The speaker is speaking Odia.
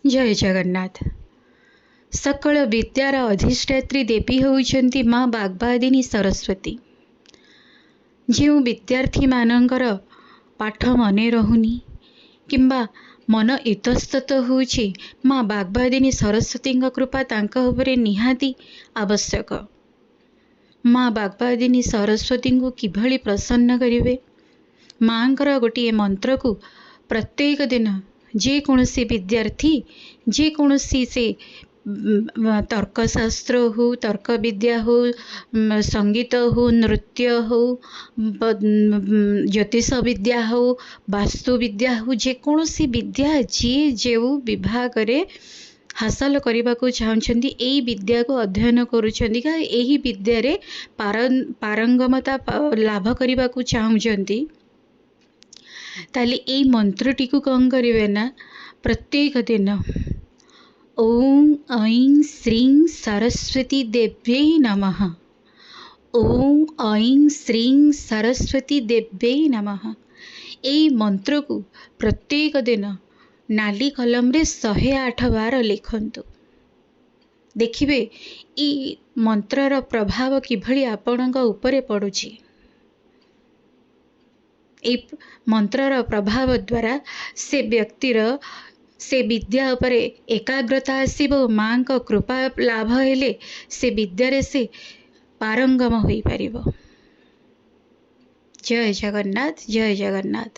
ଜୟ ଜଗନ୍ନାଥ। ସକଳ ବିଦ୍ୟାର ଅଧିଷ୍ଠାତ୍ରୀ ଦେବୀ ହେଉଛନ୍ତି ମା ବାଗ୍ବାଦିନୀ ସରସ୍ୱତୀ। ଯେଉଁ ବିଦ୍ୟାର୍ଥୀମାନଙ୍କର ପାଠ ମନେ ରହୁନି କିମ୍ବା ମନ ଇତସ୍ତତ ହେଉଛି, ମା ବାଗ୍ବାଦିନୀ ସରସ୍ୱତୀଙ୍କ କୃପା ତାଙ୍କ ଉପରେ ନିହାତି ଆବଶ୍ୟକ। ମା ବାଗ୍ବାଦିନୀ ସରସ୍ୱତୀଙ୍କୁ କିଭଳି ପ୍ରସନ୍ନ କରିବେ? ମାଙ୍କର ଗୋଟିଏ ମନ୍ତ୍ରକୁ ପ୍ରତ୍ୟେକ ଦିନ ଯେକୌଣସି ବିଦ୍ୟାର୍ଥୀ, ଯେକୌଣସି ସେ ତର୍କଶାସ୍ତ୍ର ହଉ, ତର୍କ ବିଦ୍ୟା ହଉ, ସଙ୍ଗୀତ ହଉ, ନୃତ୍ୟ ହଉ, ଜ୍ୟୋତିଷ ବିଦ୍ୟା ହଉ, ବାସ୍ତୁ ବିଦ୍ୟା ହଉ, ଯେକୌଣସି ବିଦ୍ୟା ଯିଏ ଯେଉଁ ବିଭାଗରେ ହାସଲ କରିବାକୁ ଚାହୁଁଛନ୍ତି, ଏଇ ବିଦ୍ୟାକୁ ଅଧ୍ୟୟନ କରୁଛନ୍ତି, ଏହି ବିଦ୍ୟାରେ ପାରଙ୍ଗମତା ଲାଭ କରିବାକୁ ଚାହୁଁଛନ୍ତି, ତାହେଲେ ଏଇ ମନ୍ତ୍ରଟିକୁ କ'ଣ କରିବେ ନା ପ୍ରତ୍ୟେକ ଦିନ ଓଁ ଐଂ ଶ୍ରୀଂ ସରସ୍ୱତୀ ଦେବ୍ୟୈ ନମଃ, ଓଁ ଐଂ ଶ୍ରୀଂ ସରସ୍ୱତୀ ଦେବ୍ୟୈ ନମଃ, ଏଇ ମନ୍ତ୍ରକୁ ପ୍ରତ୍ୟେକ ଦିନ ନାଲି କଲମରେ 108 ବାର ଲେଖନ୍ତୁ। ଦେଖିବେ ଏଇ ମନ୍ତ୍ରର ପ୍ରଭାବ କିଭଳି ଆପଣଙ୍କ ଉପରେ ପଡ଼ୁଛି। ଏଇ ମନ୍ତ୍ରର ପ୍ରଭାବ ଦ୍ୱାରା ସେ ବ୍ୟକ୍ତିର ସେ ବିଦ୍ୟା ଉପରେ ଏକାଗ୍ରତା ଆସିବ। ମାଙ୍କ କୃପା ଲାଭ ହେଲେ ସେ ବିଦ୍ୟାରେ ସେ ପାରଙ୍ଗମ ହୋଇପାରିବ। ଜୟ ଜଗନ୍ନାଥ, ଜୟ ଜଗନ୍ନାଥ।